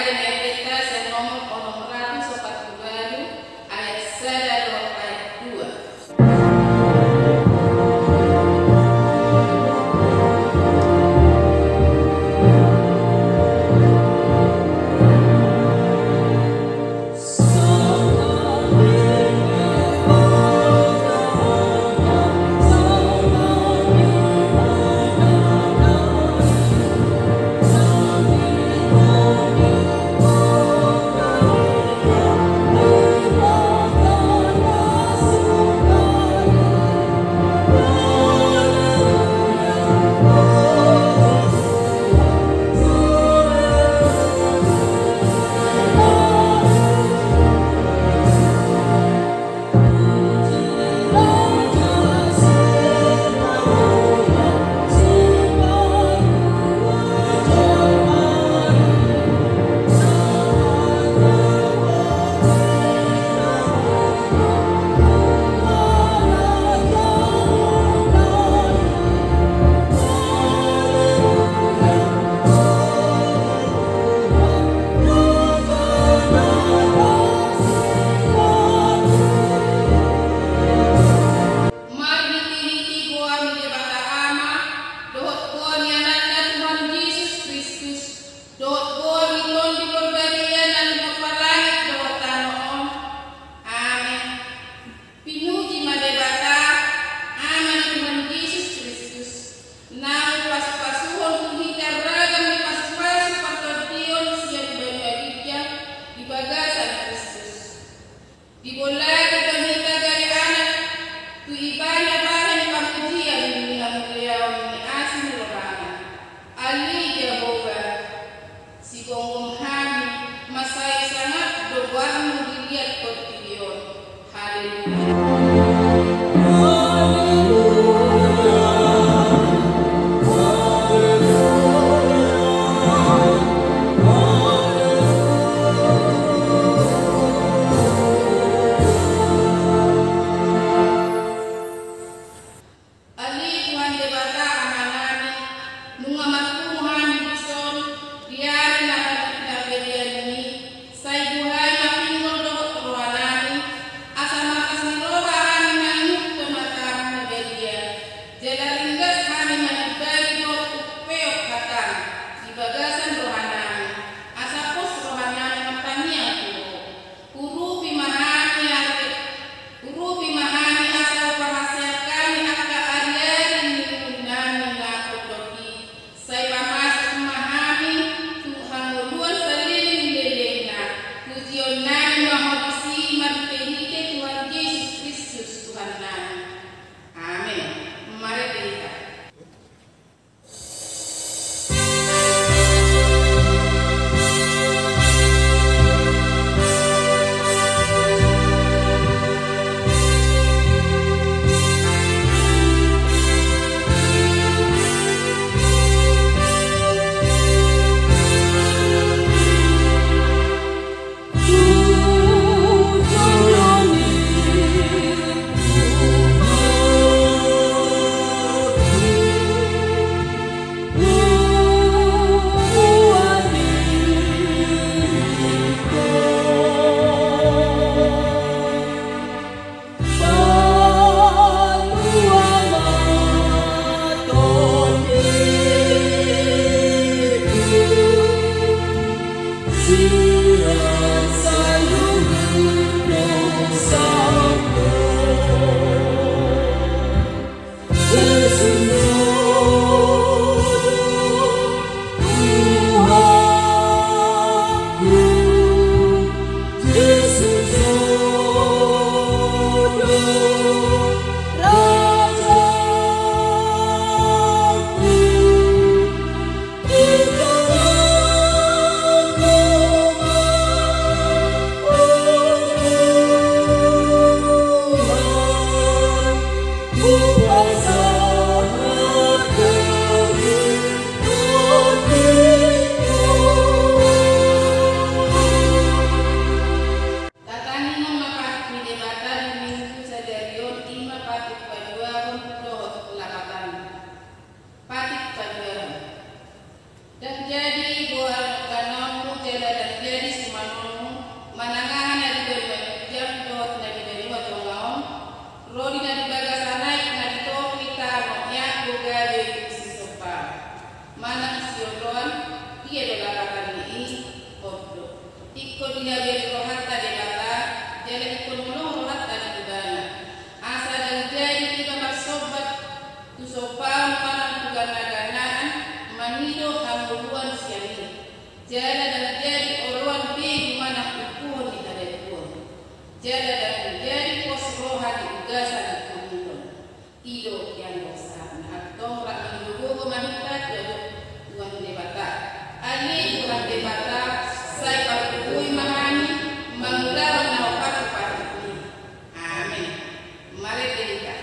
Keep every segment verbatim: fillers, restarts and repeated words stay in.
Ayat-ayat sian nomor onom ratus opat pulu ualu, ayat sada dohot ayat dua. Ia di rohanta Debata, jala ingkon holong rohanta di Ibana. Asa ndang jadi iba marsomba tu sompaon manang tu ganaganaan mangido hangoluan sian i. Jala ndang jadi oloan begu manang umpuhon ni hadabuon. Jala ndang jadi pos roha di ugasan ni hangoluan. I do ianggo sahat na antong rap mangido gogo ma hita tu Tuhan Debata. Ale Tuhan Debata, sai pargogoi ma hami mangulahon na opat tu patik ni. Amen. Marende hita.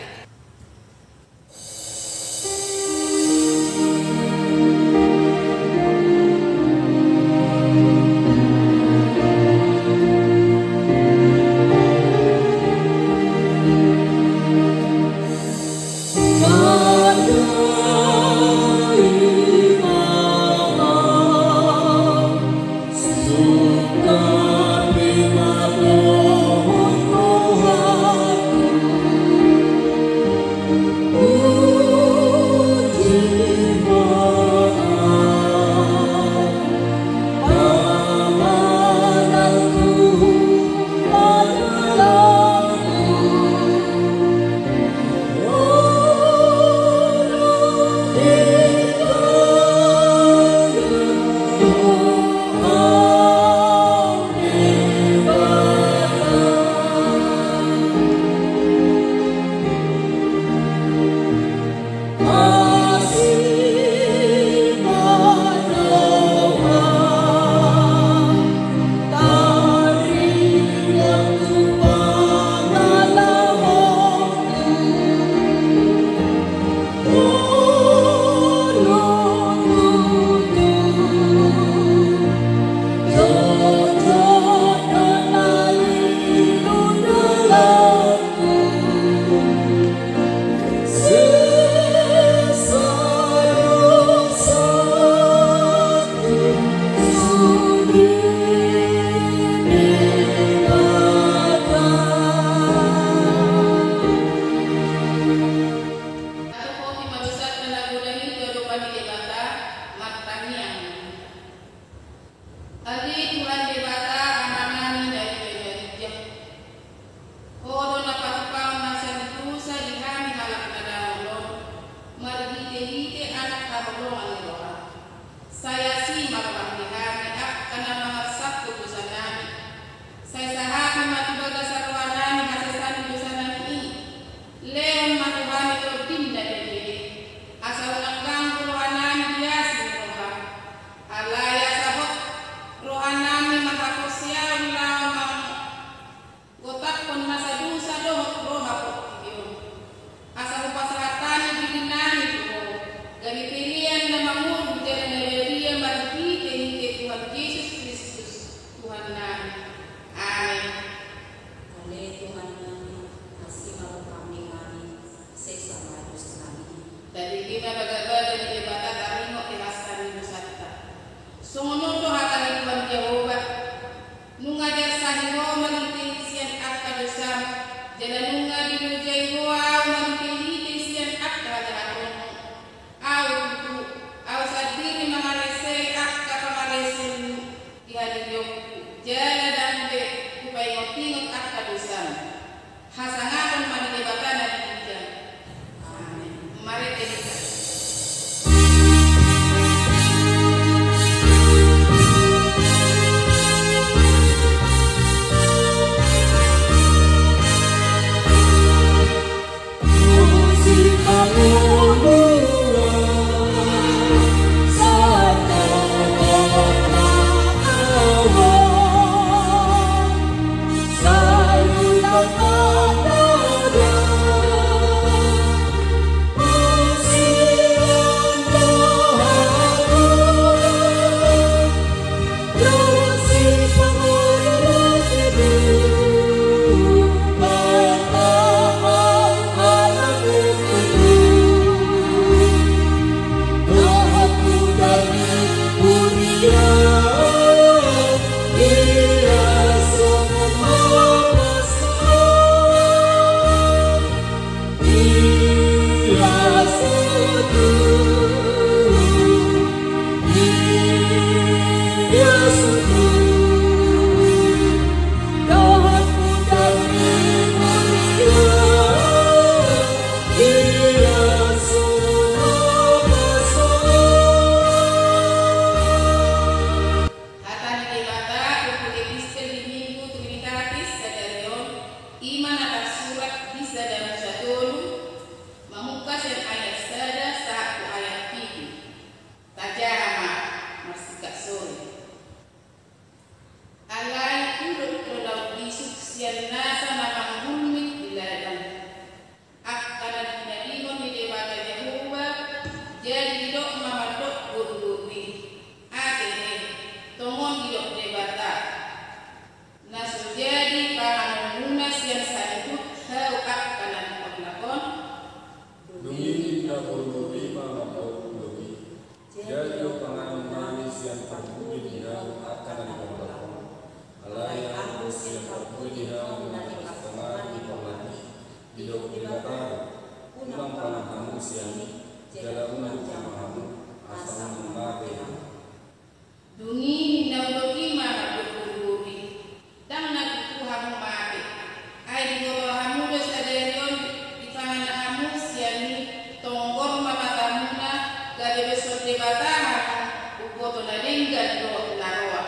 denggan dohot na roa.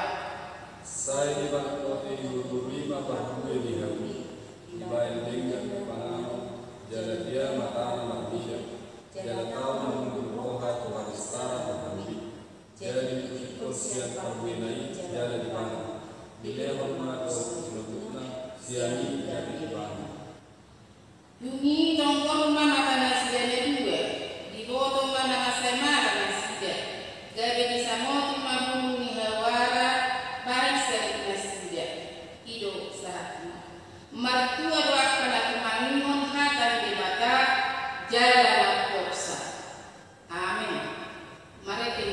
Sai dibahen bote ni boru i ma parbue ni hau i, dibahen denggan ma panganon, jala dia ma tano marnida, jala tao ma mundul roha tu haristaran ni hau i. Jadi diudikkon sian parbuena i jala dipangan, dilehon ma tu silobutna, sian i gabe dipangan. Dung i tonggor ma mata nasida na dua, diboto ma na mansai mara nasida, gabe disamoti ma bulung ni hau ara bahen sandit nasida. I do sahatna. Martua do angka na tumangihon hata ni Debata jala na umpeopsa. Amen. Marende.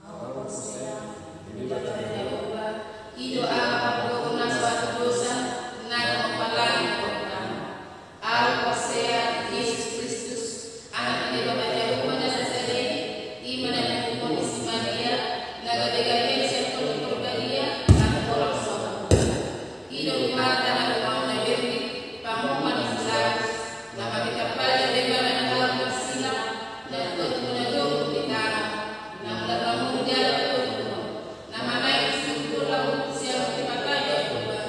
Au porsea di Debata Jahowa, i do Ama pardongan na so atu dosa, nang na palangi dohot tano. Au porsea di Jesus Kristus, Anak ni Debata Jahowa na sasada i, i ma na niuduthon ni si Maria, na gabe gabe sian Tondi Parbadia, laho holan sogot. I do Debata na lumobi na bernik, panguhuman ni si Lazarus, na mangkitampali debana na gabe marsilang, na tuatui na domu di tano, na mulak mangolu jala patoluhon, na manaek tu surgo laho sian di patai Jahowa,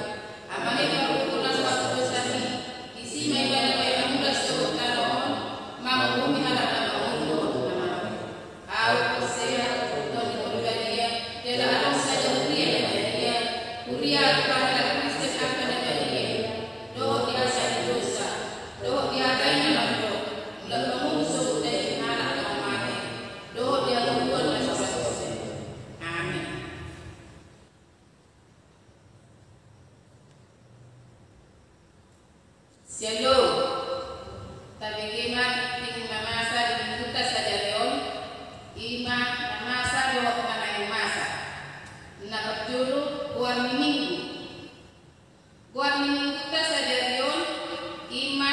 Amanta na pardosa i, disi ma ibana bahen na mulak sogot tano on, manguhumi halak na mangolu dohot na mate. Au porsea tu Tondi Parbadia, jala adong sada huria na badia, huria tu halak Kristen angka na badia, dohot di hasea ni dosa, dohot di hata i na mandok, mulak mangolu sogot daging halak na mate, dohot di hangoluan na so ra use. Amen. Shalom. Tabege ma tingting na masa di minggunta sadari on, i ma na masa dohot na naeng masa. Na parjolo, goar ni minggu. Goar ni minggunta sadari on, i ma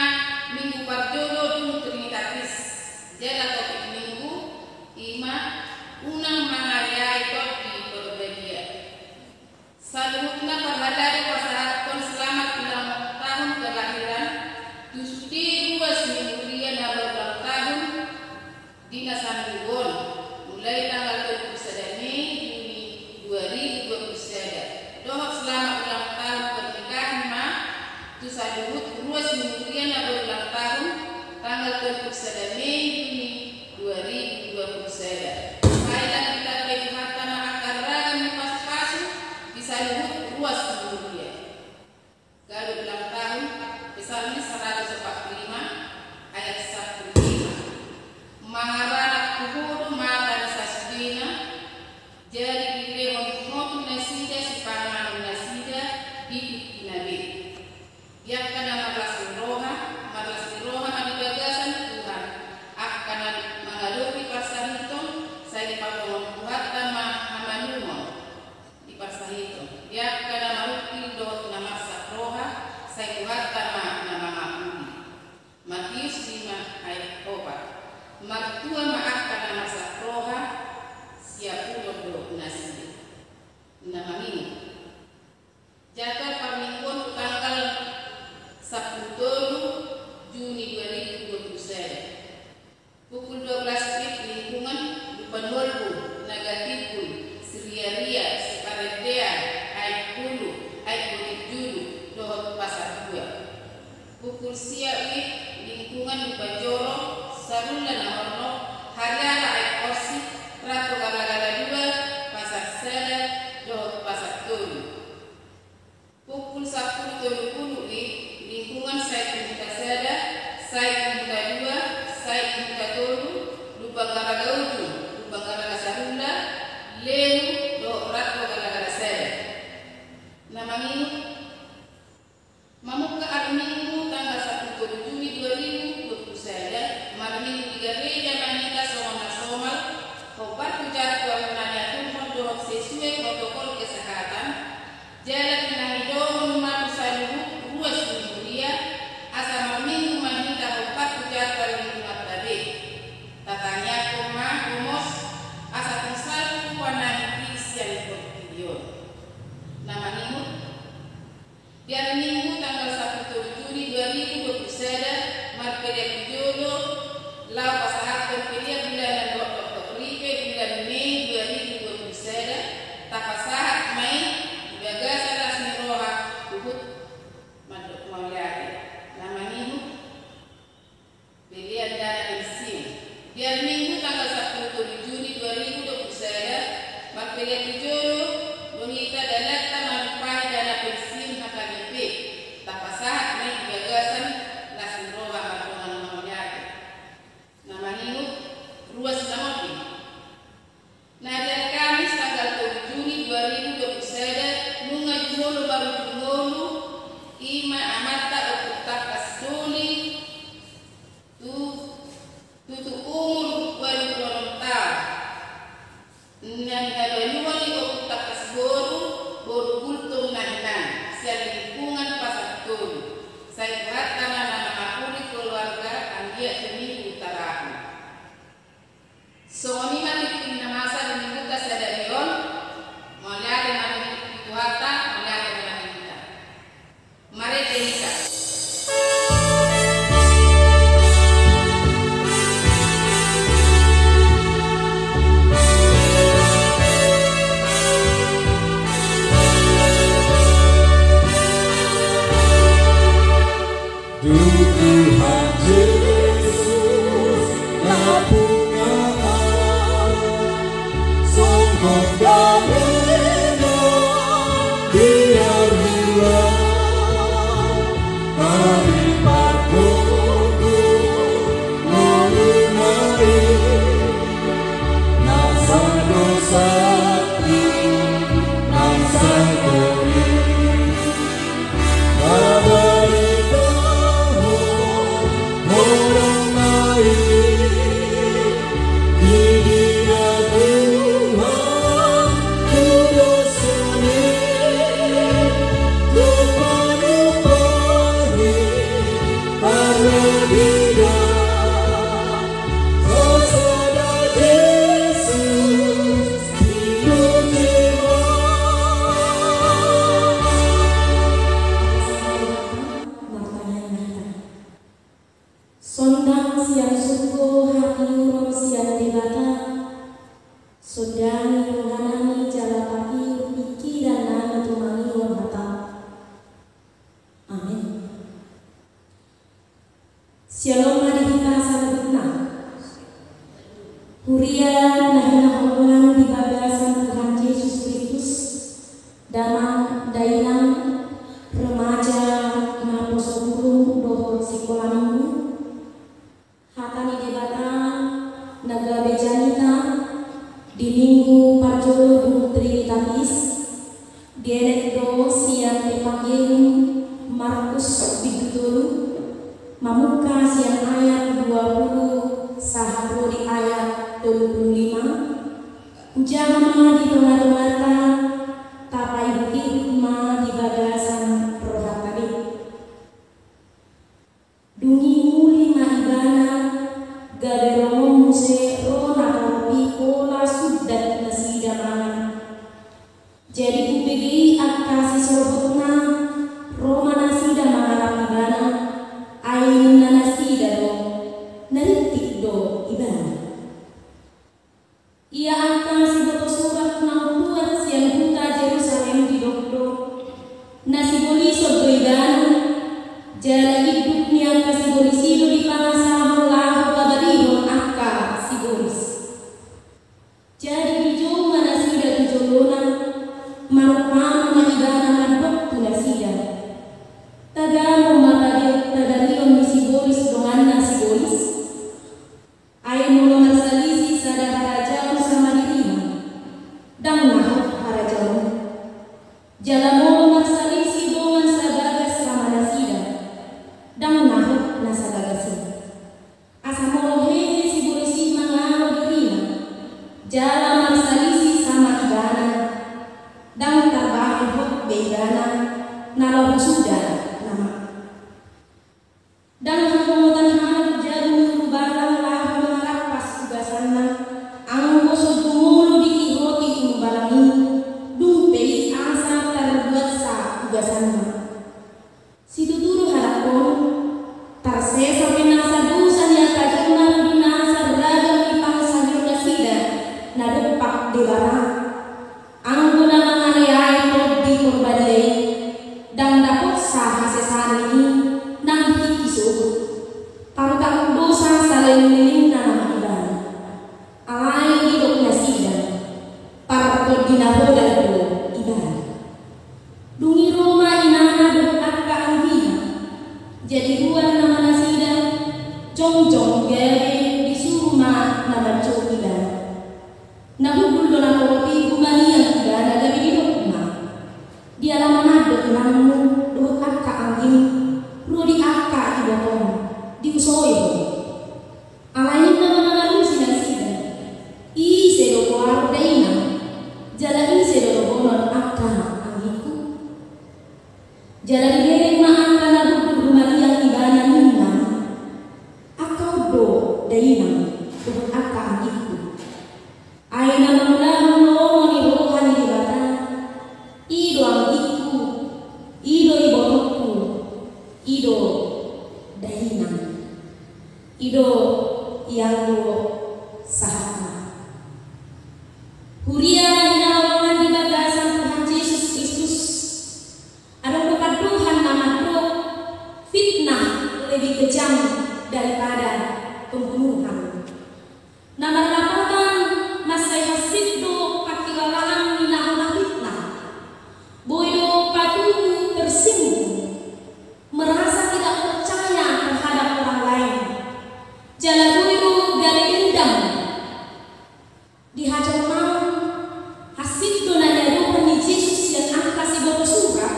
minggu parjolo dung Trinitatis. Jala topik minggu, i ma unang mangareare Tondi Parbadia. Saluhutna parhalado pasahathon selamat ulang tahun kelahiran tu sude ruas ni huria na berulang tahun di na saminggu on, mulai tanggal dua puluh sada Mei Juni dua ribu dua puluh sada. Dohot selamat ulang tahun pernikahan ma tu saluhut ruas ni huria na berulang tahun tanggal dua puluh sada Mei Juni dua ribu dua puluh sada. Sai lang ditandai Tuhanta ma angka ragam ni pasupasu di saluhut ruas ni huria. Gabe ulang tahun, Psalmen saratus opat pulu lima ayat sampulu lima. Mangarana tu Ho do mata ni sasudena, jadi dilehon Ho tu nasida sipanganon nasida di tingkina be. Di angka na marlas Pukul sia ui, lingkungan Lumban Joro, Sarulla na Hornop, Hariara Aek Porsik, Rato Galagala dua, Pasar Sada, dohot Pasar Tolu. Pukul sampulu tolu pulu ui, lingkungan Saek Buhuta Sada, Saek Buhuta dua, Saek Buhuta tolu, Lumban Garaga Ujung, Lumban Garaga Sarulla, Lewu, dohot Rato Galagala Sada. Na mangihu, mamungka ari Minggu tanggal sampulu tolu Juni dua ribu dua puluh sada, marminggu di gareja ma hita songon na somal, hombar tu jadwal na niaturhon dohot sesuai protokol kesehatan, jala pinahidohon ma tu saluhut ruas ni huria, asa marminggu ma hita hombar tu jadwal ni lingkunganta be. Tatangiangkon ma gomos, asa tung salpu huanami di sian portibi on. Na mangihu, di ari Minggu tanggal sampulu tolu Juni dua ribu dua puluh sada, marpelean tu jolo, laho pasahathon pelean bulanan dohot dokdok ripe bulan Mei dua ribu dua puluh sada, tapasahat ma i di bagasan las ni roha, huhut mandok mauliate. Na mangihu, pelean dana pensiun. Di ari Minggu tanggal sampulu tolu Juni dua ribu dua puluh sada, marpelean tu jolo do hita dalanta manumpahi dana pensiun H K B P, tapasahat ma i di bagasan las ni roha mardongan mauliate. Na mangihu, ruas na modi. Na di ari Kamis tanggal tolu Juni dua ribu dua puluh sada, nunga jumolo marujung ngolu, i ma amanta Ompu Tangkas Doli, tu, tutu umur ualu pulu onom taon. Na nihabaluhon ni Ompu Tangkas boru, boru Gultom na hinan, sian lingkungan Pasar Tolu. Sai Tuhanta ma na mangapuli keluarga anggiat tu Minggu tarahum. Songon i ma tingki na masa di Minggunta sadari on, mauliate ma di Tuhanta, mauliate ma di hita. Marende hita. Tuhan Jesus, na pungu ahu, songon damena di ari tua, pariparhon ngolu nami, na sada sati, na sada i. Martangiang ma hita. Sonang sian surgo hatiuron sian Debata, sondangi rohanami jala patiur pingkirannami tu mangihut hataM. Amen. Syalom ma di hita saluhutna. Huria na hinaholongan di bagasan Tuhan Jesus Kristus, damang dainang, remaja, naposo burung dohot sikola minggu. Hata ni Debata na gabe jamita di Minggu parjolo dung Trinitatis, dienet do sian Evangelium Markus bindu tolu, mamungka sian ayat dua pulu sahat ro di ayat tolu pulu lima. Hujaha ma di tongatongata, tapaihutihut ma di bagasan rohanta be. Dung i muli ma ibana, gabe rongon muse ro na torop i pola sundat nasida mangan. Jadi umbege i angka sisolhotna, ro ma nasida mangalap ibana, ai ninna nasida do, na ringkot do ibana. Ia angka siboto surat na umbuat sian huta Jerusalem didok do, na sibolison do ibana, jala induk i do dipangasahon laho pabarihon angka sibolis. Jadi dijou ma nasida tu jolona, marumpama ma ibana mandok tu nasida: Tagamon ma pade-, pabarihon ni sibolis donganna sibolis? Ai molo marsalisi sada harajaon sama dirina, ndang na hot harajaon. Jala molo marsalisi dongan sabagas sama nasida, ndang na hot na sabagas i. Asa molo hehe sibolis i mangalo dirina, jala marsalisi sama ibana, ndang tarbahen hot be ibana na laho suda nama. Ndang hagogotan halak jabu ni Ulubalang laho mangarampas ugasanna, anggo so jumolo diihoti Ulubalang i, dung pe i asa tarbuatsa ugasanna. Situtu do halak on, tarsesa pe nasa dosa ni angka jolma ro di nasa ragam ni pansahion nasida na dompak Debata. Anggo na mangaleai Tondi Porbadia i, ndang dapotsa hasesaan i nang di tingki sogot. Tarutang dosa saleleng-lelengna nama ibana. Alai didok nasida, partondi na holan do ibana. Dung i ro ma inana dohot angka anggina. Jadi ruar nama nasida, jongjong gabe disuru ma na manjou ibana. Na hundul do na torop i humaliang ibana gabe didok ma: Diala ma mandok inangmu dohot angka anggim ro di angka ibotom, diusoi ho. Alai ninna ma na mangalusi nasida: Ise do goar dainang, jala ise do dohonon angka anggingku? Jala dibereng ma angka na hundul humaliang ibana ninna: Angka on do dainang dohot angka anggingku. Ai na mangulahon lomo ni roha ni Debata, i do anggingku, i do ibotongku, i do dainang. I do ianggo sahatna. Huria na hinaholongan di bagasan Tuhan Jesus Kristus, adong do pandohan na mandok fitnah lebih kejam daripada pembunuhan. Na marlapatan mansai hansit do pangkilalaan ni na hona fitnah. Boi do patubu tersinggung, merasa tidak percaya terhadap orang lain. Jala boi do gabe dendam. Di hajaman hansit do na niadopan ni Jesus sian angka siboto surat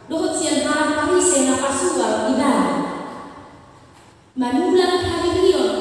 dohot sian halak Parise na pasual ibana. Manulak hadirion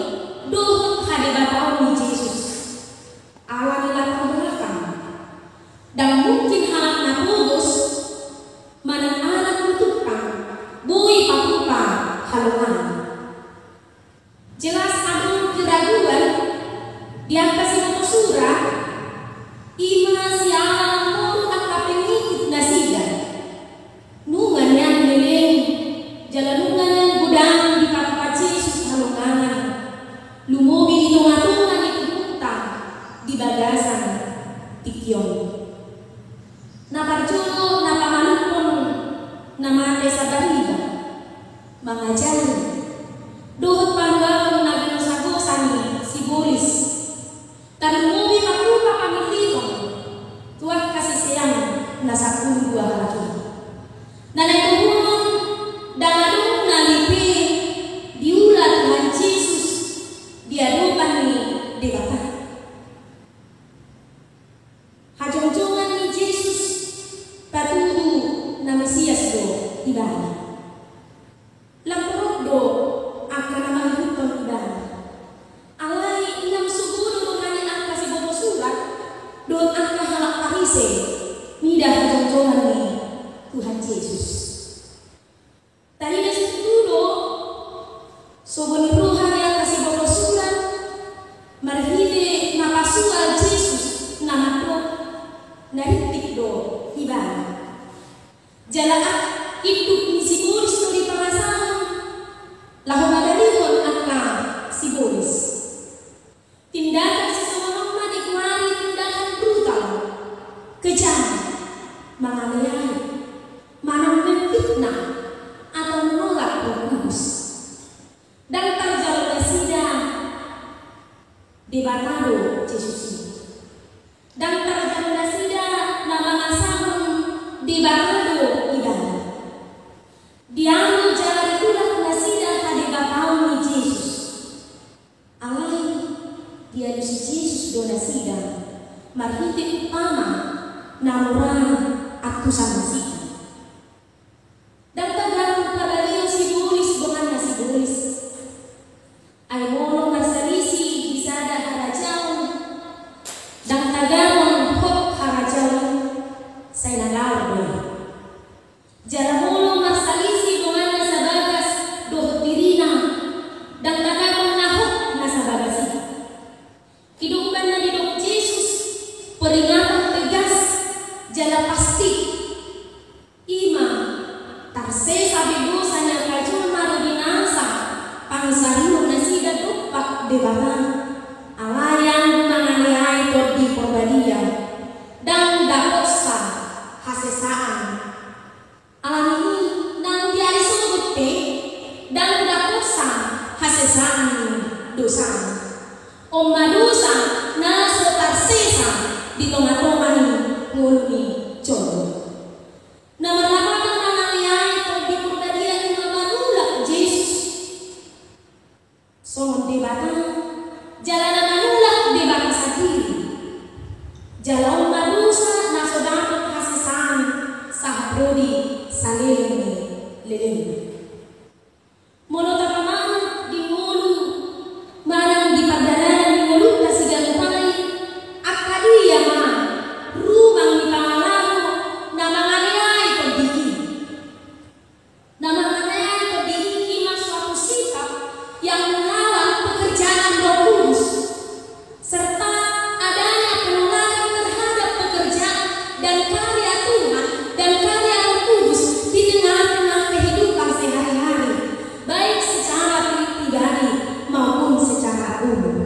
Debata do Jesus i. Ndang tarjalo nasida na mangasahon Debata do ibana. Dialo jala ditulak nasida hadebataon ni Jesus. Alai dialusi Jesus do nasida marhite umpama na mura antusan nasida. Ndang tagamon pabalion sibolis donganna sibolis. Ai molo marsalisi di sada harajaon, ndang tagamon hot harajaon i, sai na gaor do i. Jala molo marsalisi donganna sabagas dohot dirina, ndang tagamon na hot na sabagas i. I do umbahen na didok Jesus peringatan tegas jala pasti. I ma, tarsesa be dosa ni angka jolma do di nasa pansarihon nasida dompak Debata, alai anggo mangaleai Tondi Porbadia, ndang daposa hasesaan. Alani i, naung diari sogot pe, ndang daposa hasesaan ni dosa. On ma dosa na so tarsesa di tongatonga ni ngolu ni jolma. Na marlapatan mangaleai Tondi Porbadia i ma manulak Jesus songon Debata, jala na manulak Debata sandiri. Jala on ma dosa na so dapot hasesaan sahat ro di saleleng ni lelengna. Molo tapamanat di ngolu manang di pardalanan ni ngolunta siganup ari, angka dia ma rumang ni pangalaho na mangaleai Tondi i? Na mangaleai Tondi i i ma suatu sikap yang melawan pekerjaan Roh Kudus, serta adanya penolakan terhadap pekerjaan dan karya Tuhan dan karya Roh Kudus di tengah-tengah kehidupan sehari-hari, baik secara pribadi maupun secara umum.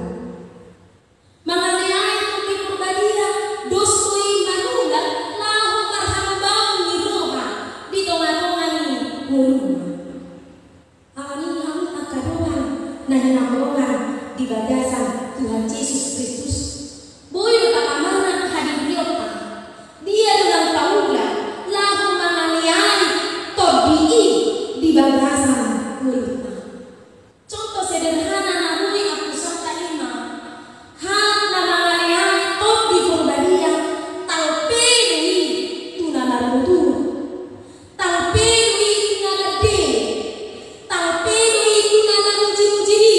Mangaleai Tondi Porbadia dos do i manulak laho marhamubaon ni roha di tongatonga ni ngoluna. Alani i, hamu angka dongan na hinaholongan di bagasan Tuhan Jesus Kristus, boi do tapamanat hadirianta, dia do na taula laho mangaleai Tondi i di bagasan ngolunta. Contoh sederhana na boi antusanta i ma, halak na mangaleai Tondi Porbadia, talpe do i tu na marmutu. Talpe do i tu na gede, talpe do i tu na mamuji-muji diri,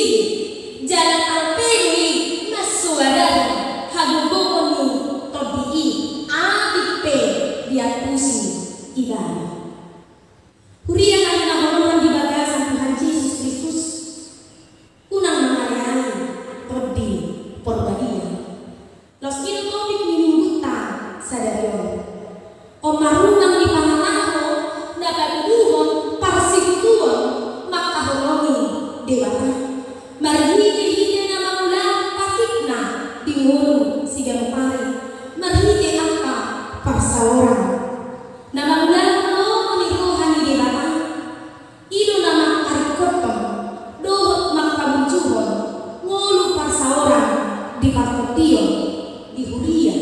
jala talpe do i mansoadahon hagogoon ni Tondi i, atik pe diantusi ibana. Huria na hinaholongan di bagasan Tuhan Jesus Kristus, unang mangaleai Tondi Porbadia. Laos i do topik ni minggunta sadari on. On ma rumang ni pangalaho na patuduhon parsikutuon mangkaholongi Debata marhite-hite na mangulahon patikna di ngolu siganup ari marhite angka parsaoran. Na mangulahon lomo ni roha ni Debata, i do na mangkaringkothon dohot mangkaburjuhon ngolu parsaoran di partondion, di huria,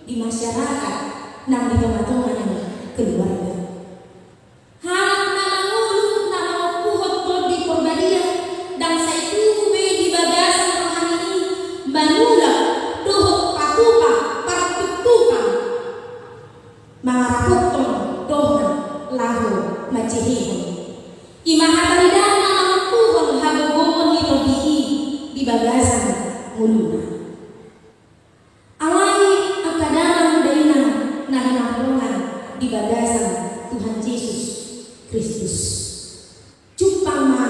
di masyarakat nang di tongatonga ni keluarga. Halak na mangolu na mangompuhon Tondi Porbadia, ndang sai tubu be di bagasan rohana i manulak dohot patupa partuktukan mangarapothon dongan laho manjehehon. I ma hataridaan na mangompuhon hagogoon ni Tondi i di bagasan ngoluna. Alai angka damang dainang na hinaholongan di bagasan Tuhan Jesus Kristus, jumpang ma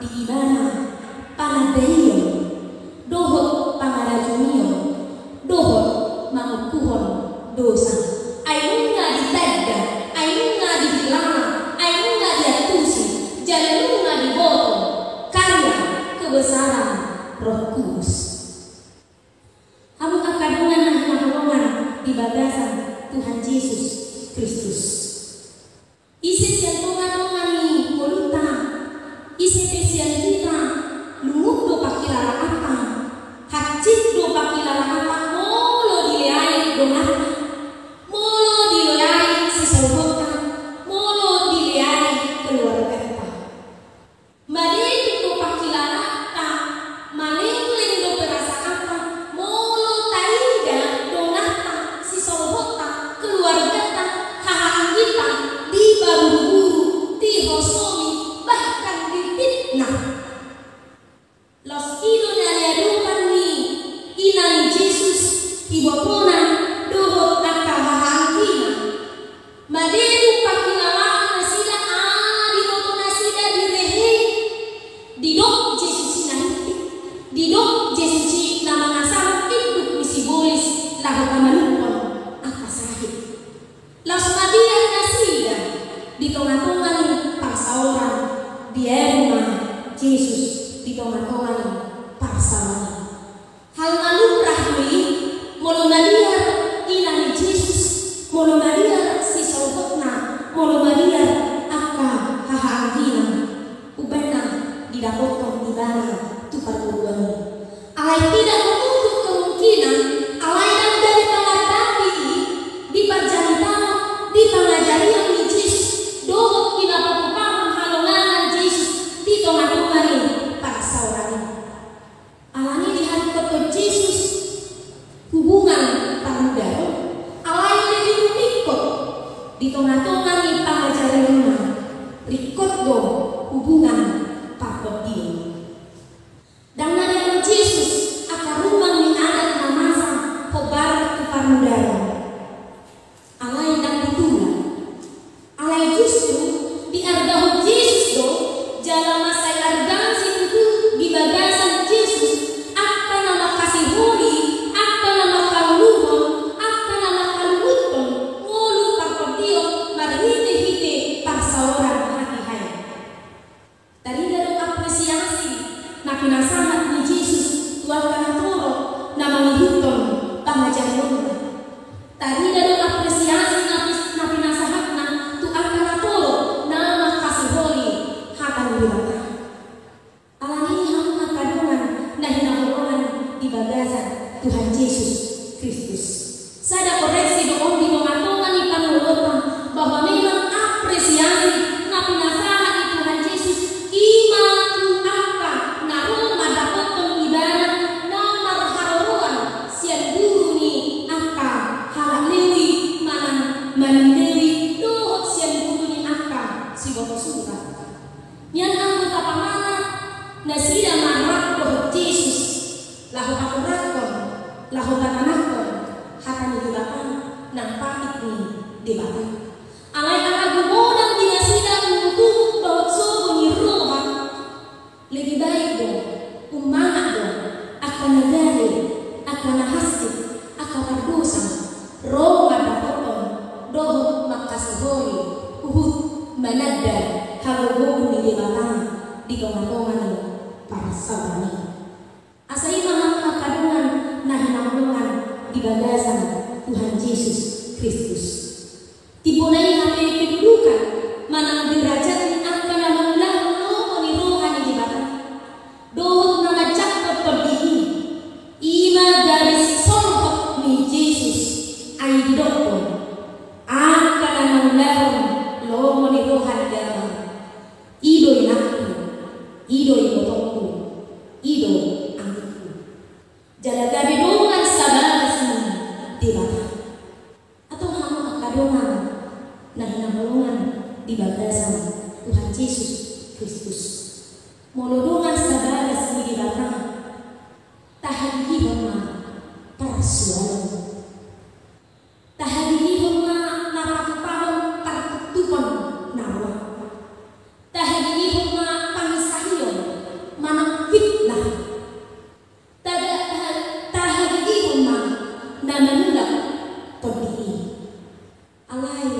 di ibana panandaion dohot pangarajunion dohot mangompuhon dosa. Ai nunga ditanda, ai nunga dihilala, ai nunga diantusi, jala nunga diboto karya kebesaran Roh Kudus. Hamu angka dongan na hinaholongan di bagasan Tuhan Jesus Kristus, ise sian tongatonga ni ngolunta, ise pe sian hita, lungun do panghilalaanta, hansit Jesus di tonga-tonga ni parsaoran i. Hal na lumrah do i, molo maliar ina ni Jesus, molo maliar sisolhotna, molo maliar angka hahaanggina, umbahen na didapothon ibana tu parboruon i. Alai tidak menutup kemungkinan, alai ndang gabe pangardaan di i, di parjamita, di pangajarion ni Jesus, dohot di na patupahon halongangan Jesus di tonga-tonga ni parsaoran i. Alani i diringkothon Jesus hubungan parmudaon, alai lebih ringkot di tonga-tonga ni pangajarionna, ringkot do hubungan partondion. Ndang na didok Jesus angka rumang ni adat na masa hombar tu parmudaon. Alai ndang ditulang. Alai justru diargahon Jesus do, jala mansai argaan situtu di bagasan Jesus, angka na mangkasiholi, angka na mangkauluhon, angka na mangkalungunhon ngolu partondion marhite-hite parsaoran hatiha i. Tarida do apresiasi na pinasahat ni Jesus tu angka natorop na mangihuthon pangajarionna. Tarida do apresiasi na pis-, na pinasahatna tu angka natorop na mangkasiholi hata ni Debata. Alani i hamu angka dongan na hinaholongan di bagasan Tuhan Jesus Kristus. Sada koreksi do on di tonga-tonga ni parngoluonta, bahwa memang apresiasi na pinasahat ni Tuhan Jesus i ma tu angka na ro mandapothon ibana na marharoroan sian guru ni angka halak Lewi manang malim Lewi dohot sian guru ni angka siboto sura. Nian anggo tapamanat nasida marrap dohot Jesus, laho paturahon, laho patanahon hata ni Debata nang patik ni Debata. Alai ala godang di nasida ungut-ungut dohot sogo ni roha, lebih baik do, ummangat do, angka na gale, angka na hansit, angka pardosa, ro mandapothon dohot mangkasiholi huhut mananda hagogoon ni Debata di tonga-tonga ni parsaoran i. Asa i ma hamu angka dongan na hinaholongan di bagasan Tuhan Jesus Kristus. Timbona i hape kedudukan manang derajat ni angka na mangulahon lomo ni roha ni Debata dohot na manjangkon Tondi i. I ma gabe sisolhot ni Jesus, ai didok do, angka na mangulahon lomo ni roha ni Damang, i do inangku, i do ibotongku, i do anakku. Jala gabe dongan sabagas ni Debata. Antong hamu angka dongan na hinaholongan di bagasan Tuhan Jesus Kristus, molo dongan sabagas ni Debata, tahagigihon ma parsualon. Tahagigihon ma na patupahon partuptupon na roa. Tahagigihon ma panginsahion manang fitnah. Taga-, taha-, tahagigihon ma na manulak Tondi i. Alai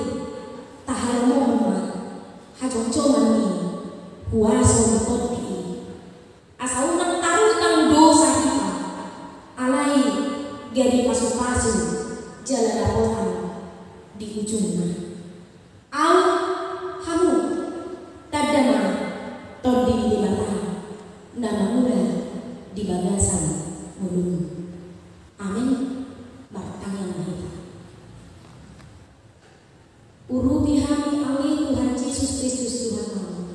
tahalomohon ma hajongjongan ni huaso ni Tondi i. Asa unang tarutang dosa hita, alai gabe pasupasu jala dapotan di ujungna. Ahu, hamu, tanda ma Tondi ni Debata na mangula di bagasan ngolumi. Amen. Martangiang ma hita. Urupi hami, ale Tuhan Jesus Kristus Tuhannami,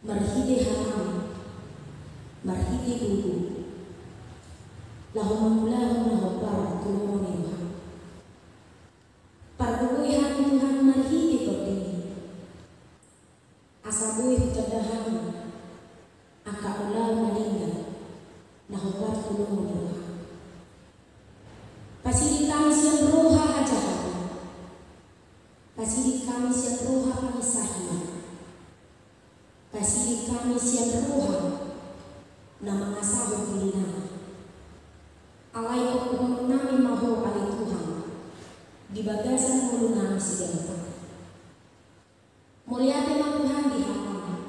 marhite hataM, marhite gogoM, laho mangulahon na hombar tu lomo ni rohaM. Pargogoi hami Tuhan marhite TondiM, asa boi hutanda hami angka ulaon na denggan na hombar tu lomo ni rohaM. Pasirik hami sian roha hajahatan, pasirik hami sian roha panginsahian, pasirik hami sian roha na mangasahon dirinami. Alai pongkuhononnami ma Ho ale Tuhan di bagasan ngolunami siganup ari. Mauliate ma Tuhan di hataM.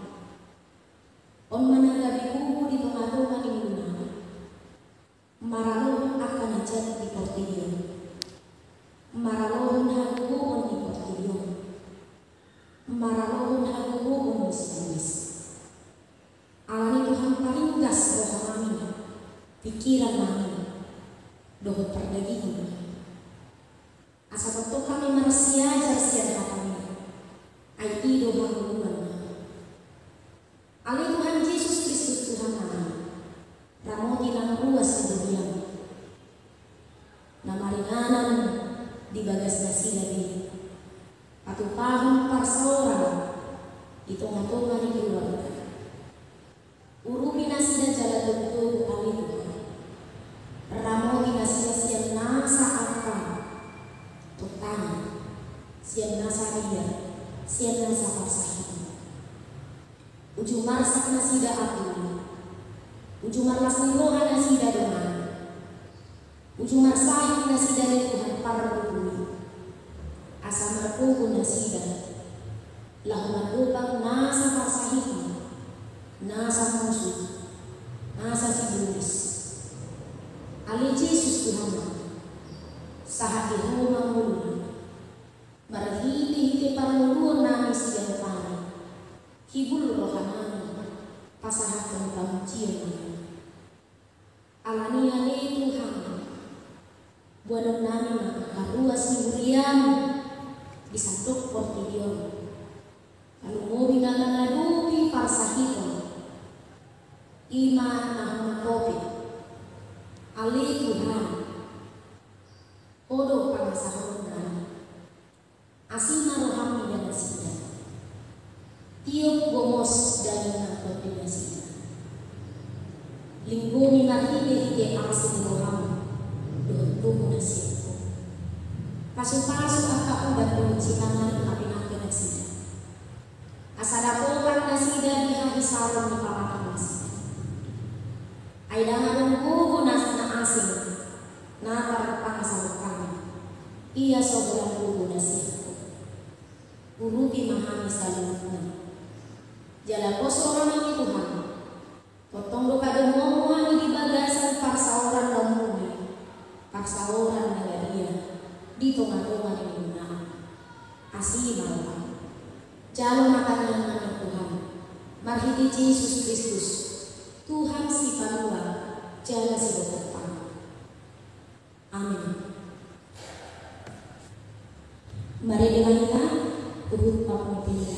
pikiran nami dohot pardagingon nami. Asa tongtong hami marsiajar sian hataMi, ai i do hangoluan nami. Ale Tuhan Jesus Kristus Tuhan nami, ramoti nang ruas ni huriaM na maringanan di bagas nasida be patupahon parsaoran di tongatonga ni keluarga. Urupi nasida jala togutogu ale Tuhan. Ramoti nasida sian nasa angka tontangan, sian nasa riar, sian nasa parsahiton. Uju marsak nasida apuNi. Uju marlas ni roha nasida donganMi. Uju marsahit nasida ale Tuhan parbubuMi. Asa margogo nasida laho mandobang nasa parsahiton, nasa musu, nasa sibolis. Ale Jesus Tuhan nami, sahat di Ho ma ngolunami. Marhitehite parngoluon nami sian Ho, hibul roha nami pasahathon pamujion nami. Alani i ale Tuhan, boanon nami ma angka ruas ni huriaM di sandok portibi on. Tarlumobi na mangadopi parsahiton i ma na hona Covid. Ale Tuhan, Ho do pangasahon nami. Asi ma rohaM mida nasida. Tiop gomos daging nang tondi nasida. Linggomi marhitehite asi ni rohaM dohot gogo na sian Ho. Pasupasu angka ubat dohot sipanganon na pinangke nasida. Asa dapotan nasida di hahisaron ni pamatang nasida. Ai ndang adong gogo na asing na tarpangasahon hami. Ia so holan gogo na sian Ho. Urupi ma hami saluhutna. Jala pos roha nami Tuhan. Tongtong do padomuonmu hami di bagasan parsaoran na umum i, parsaoran na gadia di tongatonga ni ngolu nami. Asi ma rohaM. Jalo ma tangiang nami Tuhan, marhite Jesus Kristus, Tuhan Sipalua jala Sidohot hami. Amin. Marende ma hita, huhut pamungpingan.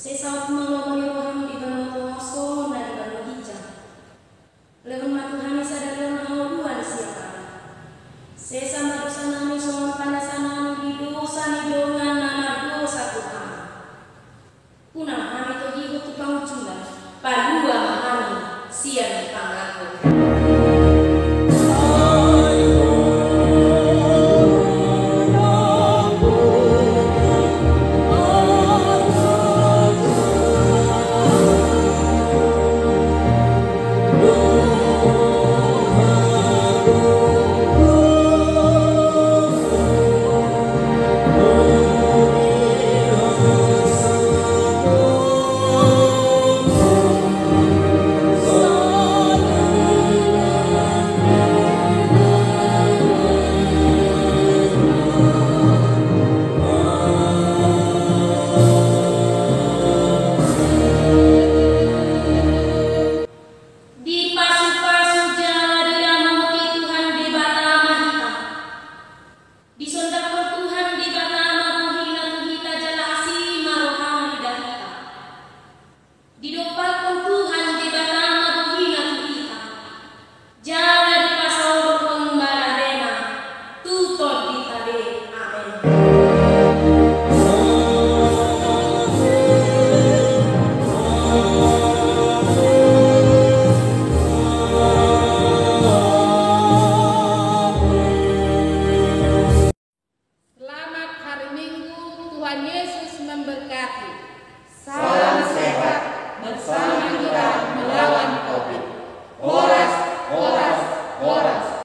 Sesa ma lomo ni roham di banua tonga on songon na di banua ginjang. Lehon ma tu hami sadari on hangoluan siapari. Sesa ma dosanami songon panasanami di dosa ni dongan na mardosa tu hami. Unang hami togihon tu pangunjunan, palua ma hami sian pangago. Dipasupasu jala diramoti Tuhan Debata ma hita. Disondangkon Tuhan Debata ma bohina tu hita jala asi ma rohana di hita. Didompakkon Tuhan Debata ma bohina tu hita. Jala dipasaorhon baladena tu tondinta be. Amen. Selamat hari Minggu, Tuhan Yesus memberkati. Salam